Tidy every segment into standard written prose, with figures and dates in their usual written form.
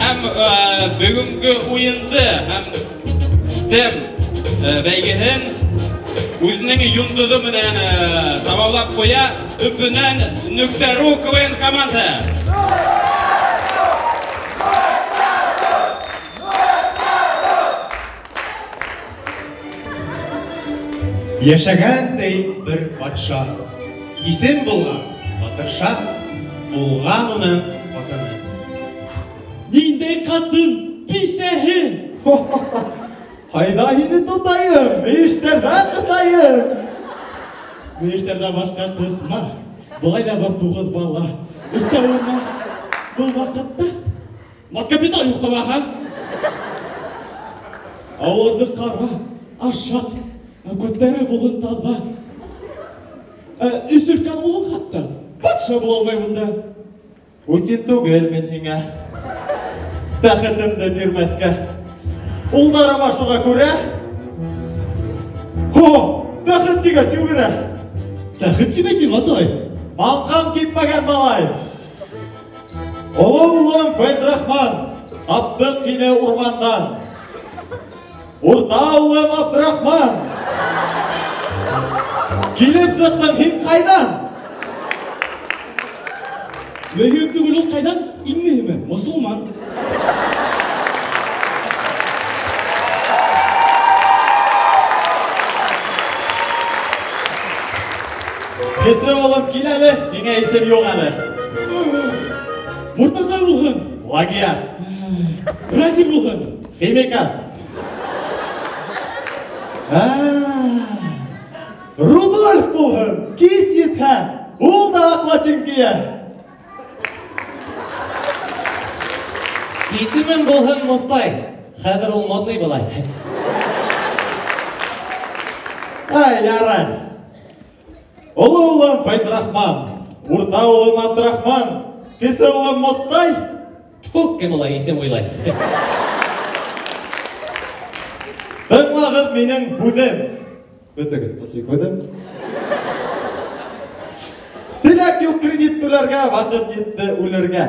Һәм бөгөнгө уйынды һәм STEM бәйгеһен үҙенең йондоҙо менән тамамлап ҡуя Өфөнән Нөктә.ру КВН командаһы. Йәшәгән ти бер батша. Исем булған Батырша, булған уның ҡатыны. Ниндәй ҡатын? Бисәһе! Ҡайҙа һине тотайым, мейештәрҙә тотайым. Мейештәрҙә башҡа ҡыҫма. Былай ҙа бар 9 бала. Өҫтәүенә был ваҡытта маткапитал юҡ табаһа. Ауырҙы ҡара, ашат, күттәре булһын таҙа. Өс өлкән улың хатта батша була алмай бында. Путин түгел мин һиңә. Бәхетемде бирмәҫкә. Улдарыма шуға күрә. Хо, бәхет тигәс йүгерә. Бәхет тип әйтең, атай. Маңҡаң кипмәгән малай. Оло улым Фәйзрахман, таптыҡ һине урмандан. Урта улым Абдрахман, килеп сыҡтың һин ҡайҙан? Мөһим түгел ул ҡайҙан, иң мөһиме мосолман. Кесе улым, кил әле, һиңә исем юҡ әле. Муртаза булһын. Плагиат. Радик булһын. Химикат. Рудольф булһын, кис етһә, ул да аҡласин кейә. Исемем булһын Мостай. Хәҙер ул модный былай. Ай, ярай. Оло улым Фәйзрахман, урта улым Абдрахман, кесе улым Мостай. Тфу, кем улай исем уйлай. Тыңлағыҙ минең һүҙем. Бөтөгөҙ, ҡысый һүҙем. Теләк юҡ кредит түләргә, ваҡыт етте үлергә.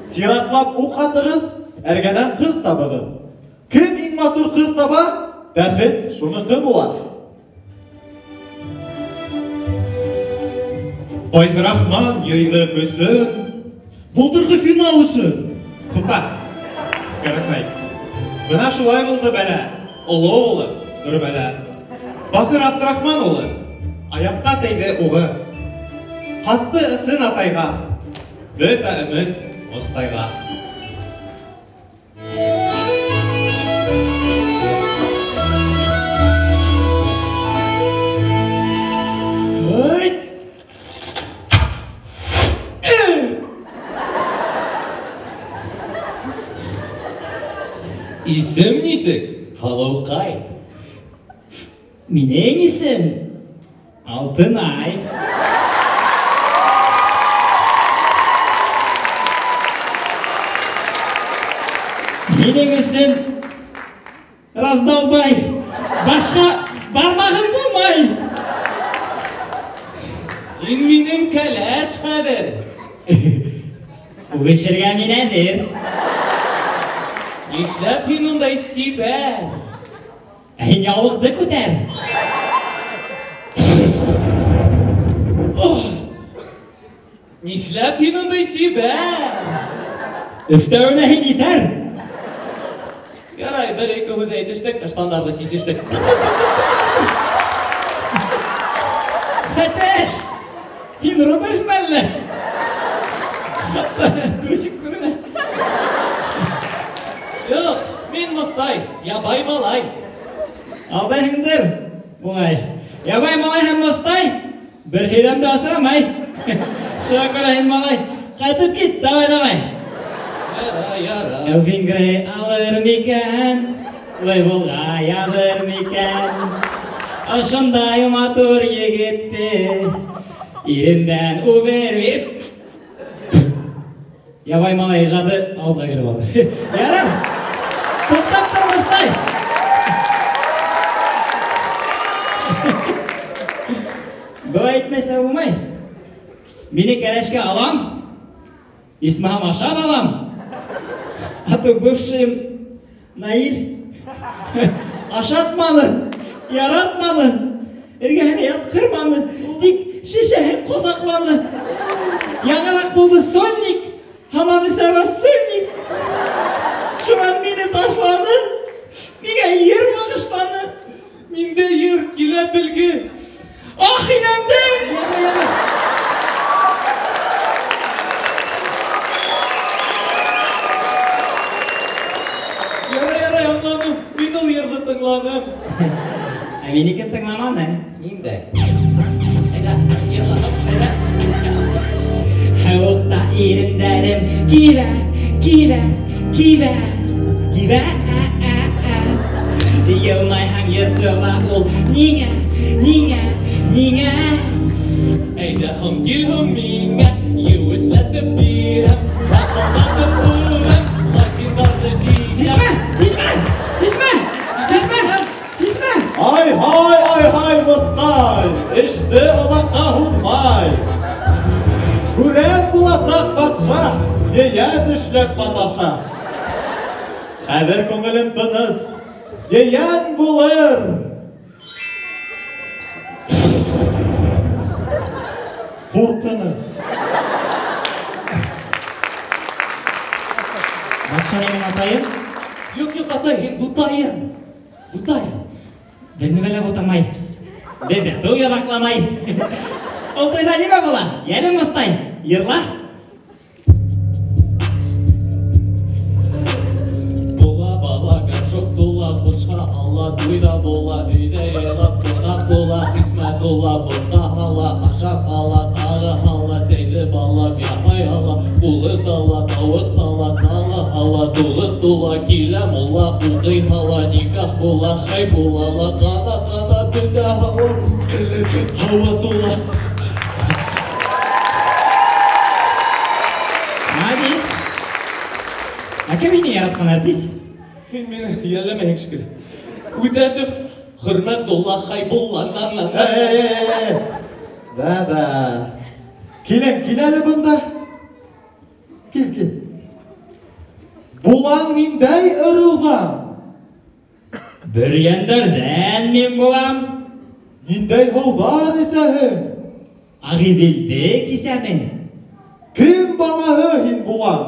Сиратлап уҡ атығыҙ, әргәнән ҡыҙ табығыҙ. Кем иң матур ҡыҙ таба, бәхет шуныҡы була. Фәйзрахман йыйҙы көсөн, булдырғы финал өсөн. Туҡта, кәрәкмәй. Бына шулай булды бәлә. Оло улы, Нурбәлә. Бахыр Абдрахман улы, аяҡҡа тейҙе уғы. Ҡасты ысын атайға, бөтә өмөт Мостайға. Исем нисек? Һылыуҡай. Минең исем Алтынай. Минең өсөн раздолбай. Башҡа бармағым булмай. Һин минең кәләш хәҙер. Үбешергә мин әҙер. Нишләп һин ундай сибәр? Ә һин яулыҡты күтәр. Нишләп һин ундай сибәр? Өҫтәүенә һин иҫәр. Ярай, бер-ике һүҙ әйтештек, ыштандарҙы сисештек. Әтәш, һин Рудольф мәллә? Хатта трусик күренә. Юҡ, мин Мостай, ябай малай. Алдайһыңдыр, буғай. Ябай малай һәм Мостай бер һөйләмдә осрамай. Шуға күрә һин, малай, ҡайтып кит, давай, давай. Ярай, ярай. Элвин Грей алыр микән, лейблға яҙыр микән? Ошондай матур егетте ирендән үбер бит. Ябай малай ижады ауыҙға кереп алды. Ярар, туҡтап тор, Мостай. Былай итмәсә булмай. Мине кәләшкә алам, исмаһам ашап алам. А то бывшим Наиль ашатманы, яратманы, эргәһенә ятҡырманы, тик шешәһен ҡосаҡланы. Яңыраҡ булды сольник, һаман эсә рассольник. Шунан мине ташланы, миңә ер бағышланы. Миндә ер килә белге. Ах, инәндем! Ярай, аңланым. Мин ул йырҙы тыңланым. Ә минекен тыңламаны. Ниндәй? Әйҙә, йырла, әйҙә. Һыуыҡта ирендәрем кибә, кибә, кибә, кибә. Йылмайһаң йыртыла ул. Ниңә, ниңә, ниңә? Әйҙә һуң, кил һуң миңә, еүешләтеп бирәм, шапылдатып үрәм, лосиндарҙы сисәм. Сисмә, сисмә, сисмә, сисмә, сисмә. Ай-һай, ай-һай, Мостай, эште оҙаҡҡа һуҙмай. Күрәм буласаҡ батша, ейән эшләп маташа. Хәҙер күңелем тыныс, ейән булыр. Ҡурҡыныс. Батша минең атайым? Юҡ, юҡ, атай, һин бутайың. Бутайың. Бер нәмә лә бутамай. Бер ҙә тыу яҙаҡламай. Ул туйҙа нимә була? Йәне Мостай, йырла. Була бала, горшок тула, ҡушҡа алла, туйҙа була, өйҙә илап, ҡунаҡ тула, Хисмәтулла, бутҡа һала, ашап ала, тағы һала, сәйҙе балап, яһай ала, ҡулы тала, тауыҡ сала, сала һала, туғыҙ тула, килә мулла, уҡый һала, никах була, хәй була ла, ҡана, ҡана, бөтә һауа, һауа тула. Молодец. Ә кем һине яратҡан артист? Һин мине йәлләмәйһең шикелле. Үтәшев Хөрмәтулла Хайбулла, на, на, на. Эй, эй, эй, эй. Да, да. Килен, кил әле бында. Кил, кил. Булаң ниндәй ырыуҙан? Бөрйәндәрҙән мин булам. Ниндәй һыуҙар эсәһең? Ағиҙелде кисәмен. Кем балаһы һин булаң?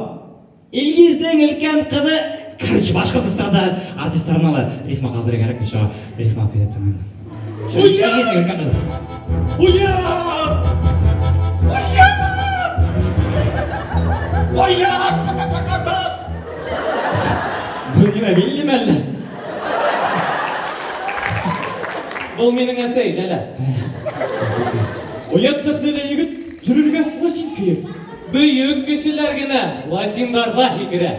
Илгиздең өлкән ҡыҙы. Короче, Башҡортостанда артистарына ла рифма ҡалдырыр кәрәк, мин шуға рифма алып килеп торған. Илгиздең өлкән ҡыҙы. Уят! Уят! Уят! Был нимә, биллеме әллә? Был минең әсәй, Ләлә. Оят сәхнәлә егет йөрөргә лосин кейеп. Бөйөк кешеләр генә лосиндарҙа һикерә.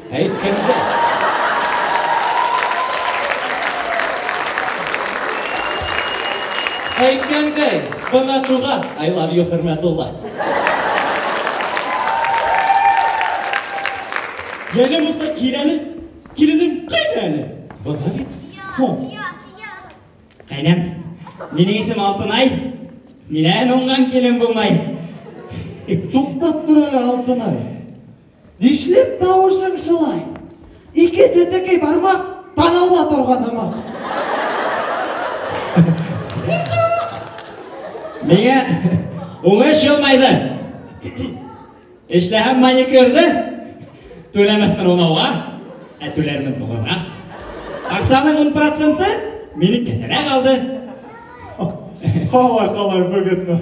Әйткәндә. Әйткәндәй, бына шуға I love you, Хөрмәтулла. Йәнә Мостай кил әле. Киленем ҡайҙа әле? Бына бит. Һо. Ҡәйнәм, минең исем Алтынай. Минән уңған килен булмай. Туҡтап тор әле, Алтынай. Нишләп тауышың шулай? Ике сәтәкәй бармаҡ танауҙа торған һымаҡ. Миңә уңыш йылмайҙы. Эшләһәм маникюрҙы, түләмәҫмен унауға, ә түләрмен туғыҙға. Аҡсаның ун проценты минең кеҫәлә ҡалды. Ҡалай, ҡалай, бөгөнмө?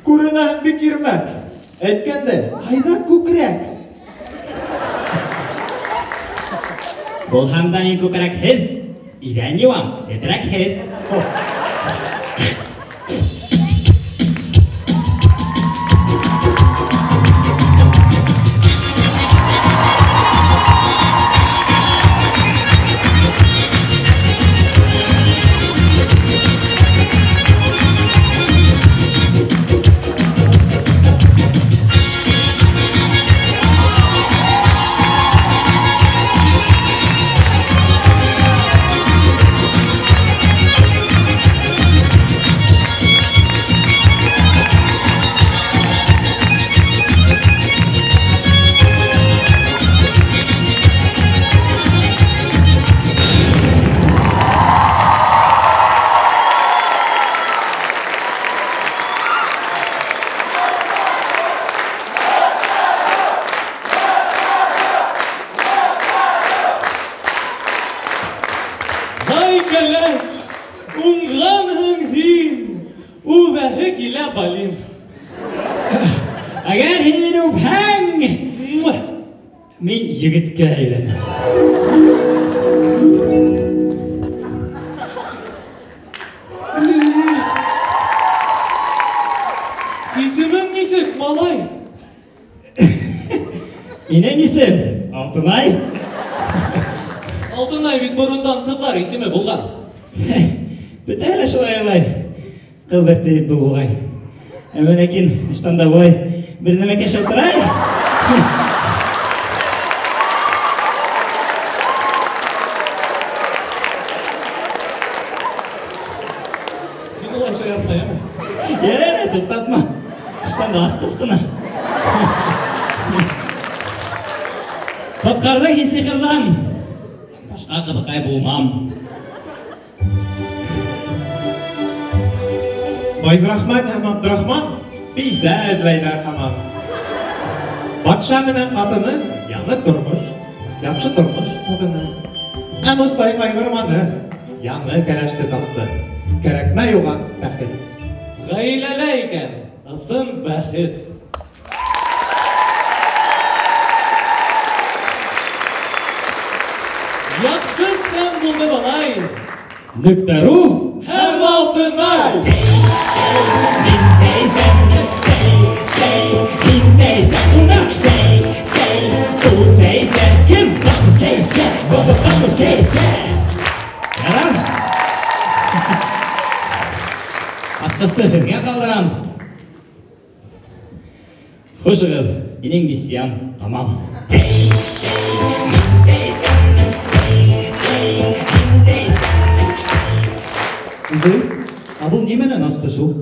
Күренәһең бик ирмәк. Әйткәндәй, ҡайҙа күкрәк? Булһам да мин күкрәкһеҙ, иҙән йыуам, сетрәкһеҙ. Айболин. Әгәр һин мине үпһәң, мин егеткә әйләнәм. Исемең нисек, малай? Минең исем Алтынай. Алтынай бит борондан ҡыҙҙар исеме булған. Бөтәһе лә шулай уйлай. Ҡыҙҙар тиеп был буғай. Әммә ләкин ыштанда былай бер нәмәкәй шылтырай. Мин улай шаяртмайым. Ярар, туҡтатма. Ыштанда асҡыс ҡына. Ҡотҡарҙың һин сихырҙан. Башҡа ҡыҙыҡай булмам. Файзрахман һәм Абдрахман бисә эҙләйҙәр һаман. Батша менән ҡатыны яңы тормош, яҡшы тормош татыны. Ә Мостай ҡайғырманы, яңы кәләште тапты. Кәрәкмәй уға бәхет. Ғаиләлә икән ысын бәхет. Яҡшы сәм булды былай. Нөктәру һәм Алтынай. Ярар. Асҡысты һеҙгә ҡалдырам. Хушығыҙ, минең миссиям тамам. Ә был нимәнән асҡыс ул?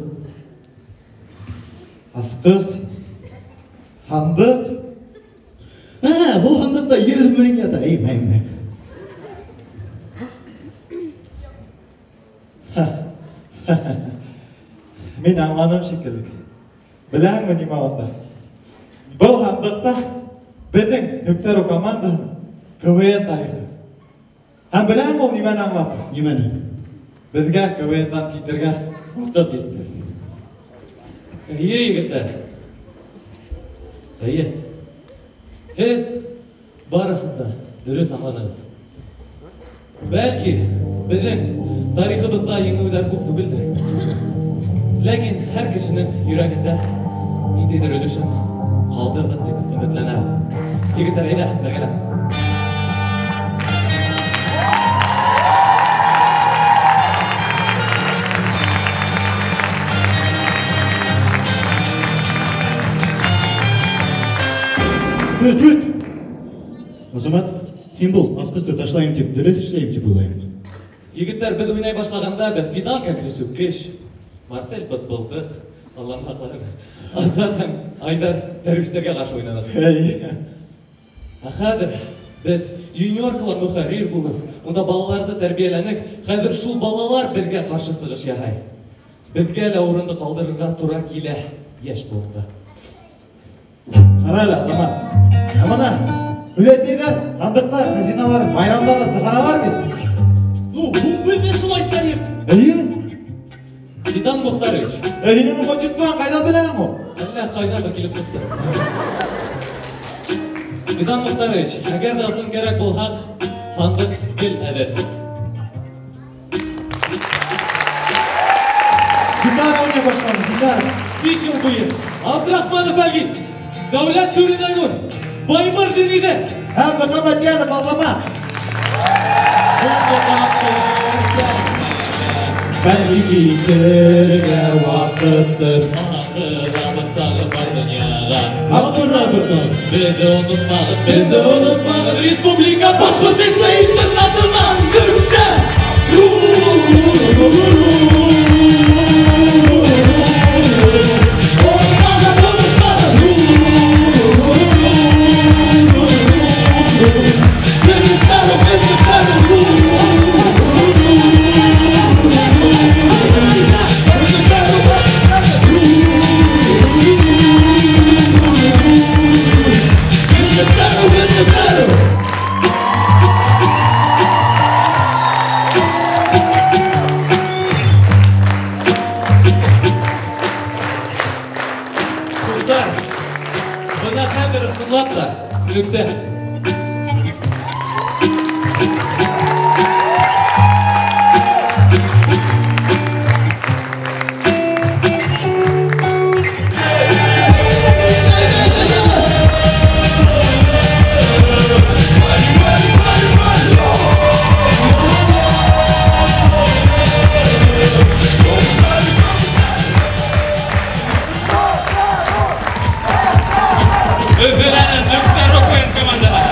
Асҡыс, һандыҡ. Ә, был һандыҡта 100 000 ята. Эй, мә, мә. Мин аңланым шикелле. Беләһеңме нимә унда? Был һандыҡта беҙҙең Нөктәру командаһының КВН тарихы. Һәм беләһеңме ул нимәне аңлата? Нимәне? Беҙгә КВН-дан китергә ваҡыт етте. Эйе, егеттәр. Эйе. Һеҙ барыһын да дөрөҫ аңланығыҙ. Бәлки, беҙҙең тарихыбыҙҙа еңеүҙәр күп түгелдер. Ләкин һәр кешенең йөрәгендә ниндәйҙер өлөшөн ҡалдырҙыҡ тип өмөтләнәбеҙ. Егеттәр, әйҙә, бергәләп. Көт, көт! Азамат, һин был асҡысты ташлайым тип, дөрөҫ эшләйем тип уйлайым. Егеттәр, беҙ уйнай башлағанда, беҙ Фидан Кәкресүкеш, Марсель Бытбылдыҡ, Аллаһ һаҡлаһын, Азат һәм Айдар дәрвиштәргә ҡаршы уйнаныҡ. Эйе. Ә хәҙер беҙ юниоркала мөхәррир булып, унда балаларҙы тәрбиәләнек, хәҙер шул балалар беҙгә ҡаршы сығыш яһай. Беҙгә лә урынды ҡалдырырға тура килә йәш быуынға. Ҡара әле, Азамат. Ә бына өләсәйҙәр һандыҡта хазиналар байрамдарҙа сығаралар бит. Ну, беҙ ҙә шулай итәйек. Эйе. Фидан Мухтарович. Ә һинең отчествоң ҡайҙан беләһең ул? Әллә ҡайҙандыр килеп сыҡты. Фидан Мухтарович, әгәр ҙә ысын кәрәк булһаҡ, һандыҡ гел әҙер. Гитара уйнай башланы, гитара. 5 йыл буйы Абдрахманов Әлгиз, Дәүләт Сүрин Айнур, Баймыр Диниҙе һәм Мөхәммәтйәнов Азамат. Бәлки китергә ваҡыттыр. Аңғырабыҙ тағы бар донъяға. Аңғырабыҙ тағы. Беҙҙе онотмағыҙ, беҙҙе онотмағыҙ. Республика Башҡорт лицей интернатынан Нөктә. Нөктә. Өфөнән Нөктә рок-бенд командаһы.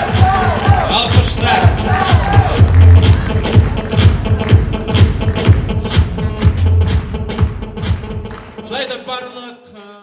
Алҡыштар. Шулай итеп барлыҡ